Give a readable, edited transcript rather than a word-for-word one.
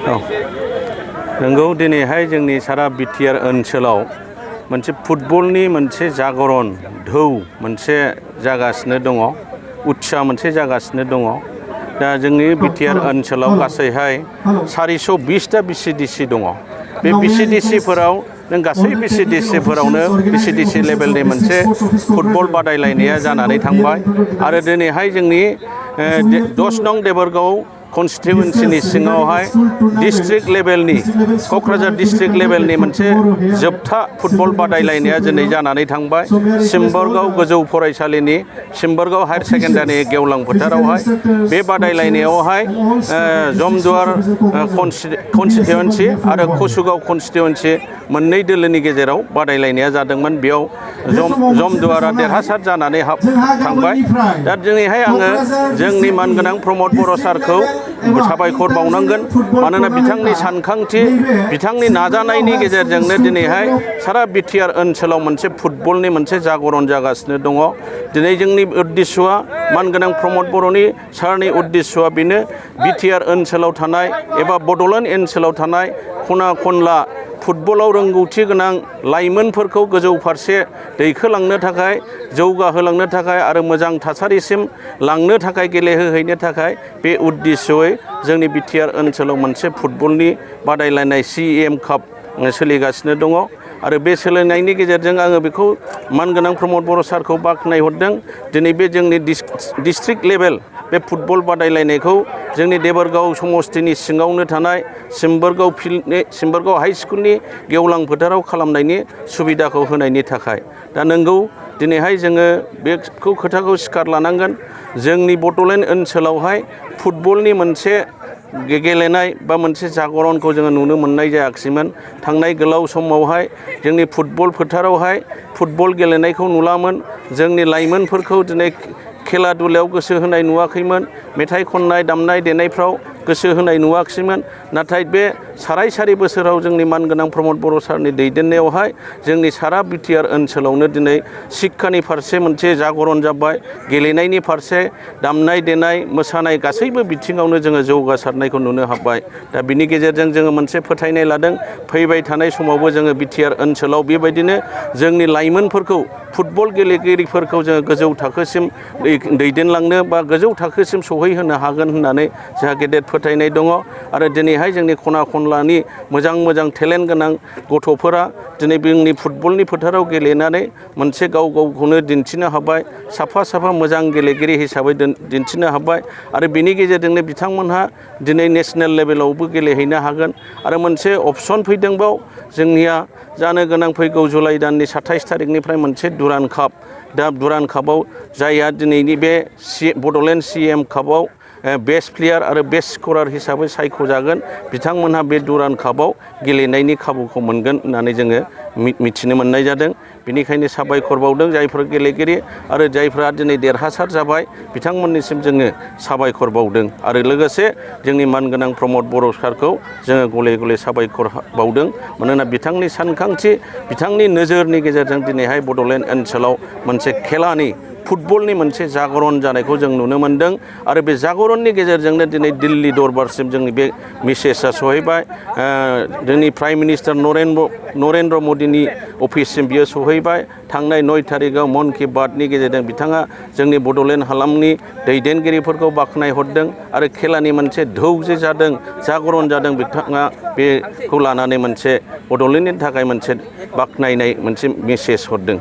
नंगौ दिनैहाय जोंनि सारा बिटिआर ओनसोलाव मोनसे फुटबलनि मोनसे जागरण ढौ मोनसे जागासिनो दङ उत्सा मोनसे जागासिनो दङ दा जोंनि बिटिआर ओनसोलाव गासैहाय 420टा बिसिडिसि दङ बे बिसिडिसिफोराव नों गासै बिसिडिसिफोरावनो बिसिडिसि लेभेलनि मोनसे फुटबल बादायलायनाया जानानै थांबाय आरो दिनैहाय जोंनि 10 नं देबरगाव कन्स्टिट्युएन्सिनि सिङावहाय डिस्ट्रिक्ट लेभेलनि क'क्राझार डिस्ट्रिक्ट लेभेलनि मोनसे जोबथा फुटबल बादायलायनाया दिनै जानानै थांबाय सिम्बरगाव गोजौ फरायसालिनि सिम्बरगाव हायार सेकेन्डारि गेवलां फोथारावहाय बे बादायलायनायावहाय जमदुवार कन्स्टिट्युएन्सि आरो कसुगाव कन्स्टिट्युएन्सि मोननै दोलोनि गेजेराव बादायलायनाया जादोंमोन बेयाव जमदुवारा देरहासार जानानै थांबाय दा दिनैहाय आङो जोंनि मानगोनां प्रमद बर' सारखौ साबायखर बावनांगोन मानोना बिथांनि सानखांथि बिथांनि नाजानायनि गेजेरजोंनो दिनैहाय सारा बिटिआर ओनसोलाव मोनसे फुटबलनि मोनसे जागरण जागासिनो दङ दिनै जोंनि उद्देश्यआ मानगोनां प्रमद बर'नि सारनि उद्देश्यआ बेनो बिटिआर ओनसोलाव थानाय एबा बड'लेण्ड ओनसोलाव थानाय खना खनला फुटबलाव रोंगौथि गोनां लाइमोनफोरखौ गोजौ फारसे दैखोलांनो थाखाय जौगाहोलांनो थाखाय आरो मोजां थासारिसिम लांनो थाखाय गेलेहोहैनो थाखाय बे उद्देश्ययै जोंनि बिटिआर ओनसोलाव मोनसे फुटबलनि बादायलायनाय CM-Cup सोलिगासिनो दङ आरो बे सोलिनायनि गेजेरजों आङो बेखौ मानगोनां प्रमद बर' सारखौ बाख्नायहरदों दिनै बे जोंनि डिस्ट्रिक्ट लेभेल बे फुटबल बादायलायनायखौ जोंनि देबरगाव समस्तिनि सिङावनो थानाय सिम्बरगाव हाइ स्कुलनि गेवलां फोथाराव खालामनायनि सुबिदाखौ होनायनि थाखाय दा नंगौ दिनैहाय जोङो बेखौ खोथाखौ सिखार लानांगोन जोंनि बड'लेण्ड ओनसोलावहाय फुटबलनि मोनसे गेलेनाय बा मोनसे जागरणखौ जोङो नुनो मोननाय जायाखैमोन थांनाय गोलाव समावहाय जोंनि फुटबल फोथारावहाय फुटबल गेलेनायखौ नुलामोन जोंनि लाइमोनफोरखौ दिनै खेला दुलायाव गोसो होनाय नुवाखैमोन मेथाइ खननाय दामनाय देनायफ्राव गोसो होनाय नुवाखैमोन नाथाय बे साराय बोसोराव जोंनि मानगोनां प्रमद बर' सारनि दैदेननायावहाय जोंनि सारा बिटिआर ओनसोलावनो दिनै शिक्षानि फारसे मोनसे जागरण जाबाय गेलेनायनि फारसे दामनाय देनाय मोसानाय गासैबो बिथिङावनो जोङो जौगासारनायखौ नुनो हाबाय दा बिनि गेजेरजों जोङो मोनसे फोथायनाय लादों फैबाय थानाय समावबो जोङो बिटिआर ओनसोलाव बेबायदिनो जोंनि लाइमोनफोरखौ फुटबल गेलेगिरिफोरखौ जोङो गोजौ थाखोसिम दैदेनलांनो बा गोजौ थाखोसिम सौहैहोनो हागोन होननानै जोंहा गेदेर फोथायनाय दङ आरो दिनैहाय जोंनि खना खनलानि मोजां टेलेन्ट गोनां गथ'फोरा दिनै जोंनि फुटबलनि फोथाराव गेलेनानै मोनसे गावखौनो दिन्थिनो हाबाय साफा मोजां गेलेगिरि हिसाबै दिन्थिनो हाबाय आरो बिनि गेजेरजोंनो बिथांमोनहा दिनै नेशनेल लेभेलावबो गेलेहैनो हागोन आरो मोनसे अपसन फैदोंबाव जोंनिया जानो गोनां फैगौ जुलाइ दाननि 27 थारिखनिफ्राय मोनसे दुरान्ड काप दा दुरान्ड कापआव जायहा दिनैनि बे बड'लेण्ड CM-Cupआव बेस्ट प्लेयार आरो बेस्ट स्करार हिसाबै सायख'जागोन बिथांमोनहा बे दुरान्ड कापआव गेलेनायनि खाबुखौ मोनगोन होननानै जोङो मिथिनो मोननाय जादों बेनिखायनो साबायखर बावदों जायफोर गेलेगिरि आरो जायफोरा दिनै देरहासार जाबाय बिथांमोननिसिम जोङो साबायखर बावदों आरो लोगोसे जोंनि मानगोनां प्रमद बर' सारखौ जोङो गले साबायखर बावदों मानोना बिथांनि सानखांथि बिथांनि नोजोरनि गेजेरजों दिनैहाय बड'लेण्ड ओनसोलाव मोनसे खेलानि फुटबलनि मोनसे जागरण जानायखौ जों नुनो मोनदों आरो बे जागरणनि गेजेरजोंनो दिनै दिल्ली दरबारसिम जोंनि बे मेसेजआ सहैबाय जोंनि प्राइम मिनिस्टार नरेन्द्र मदिनि अफिससिम बियो सहैबाय थांनाय 9 थारिखआव मन कि बातनि गेजेरजों बिथाङा जोंनि बड'लेण्ड हालामनि दैदेनगिरिफोरखौ बाख्नायहरदों आरो खेलानि मोनसे ढौ जे जादों जागरण जादों बिथाङा बेखौ लानानै मोनसे बड'लेण्डनि थाखाय मोनसे बाख्नायनाय मोनसे मेसेज हरदों।